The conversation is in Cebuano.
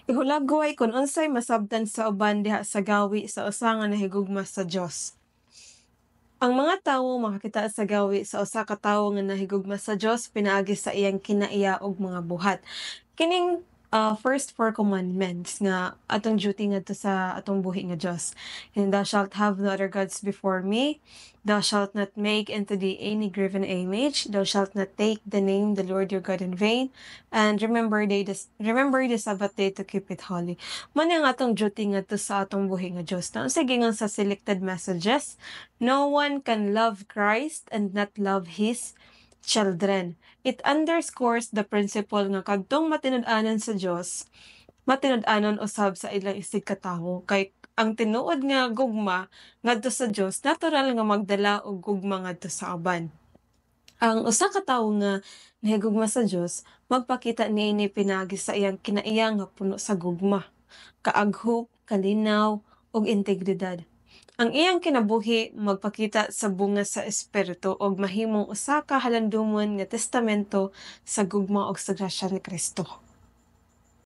Ihulagway kung unsay masabtan sa uban diha sa gawi sa usa nga nahigugma sa Dios. Ang mga tawo makakita sa gawi sa usa ka tawo nga nahigugma sa Dios pinaagi sa iyang kinaiya ug mga buhat. Kining first four commandments nga atong duty ngadto sa atong buhi nga Dios. And "Thou shalt have no other gods before me. Thou shalt not make unto thee any graven image. Thou shalt not take the name the Lord your God in vain. And remember the Sabbath day to keep it holy." Mao ang atong duty ngadto sa atong buhi nga Dios. Now, sige nga sa selected messages, no one can love Christ and not love his children. It underscores the principle nga kadtong matinud-anon sa Dios, matinud-anon usab sa ilang isigkatawo, kay ang tinuod nga gugma ngadto sa Dios natural nga magdala og gugma ngadto sa uban. Ang usa ka tawo nga nahigugma sa Dios magpakita niini pinaagi sa iyang kinaiya nga puno sa gugma, kaaghop, kalinaw ug integridad. Ang iyang kinabuhi magpakita sa bunga sa Espiritu ug mahimong usa ka halandumon nga testamento sa gugma ug sa grasya ni Kristo.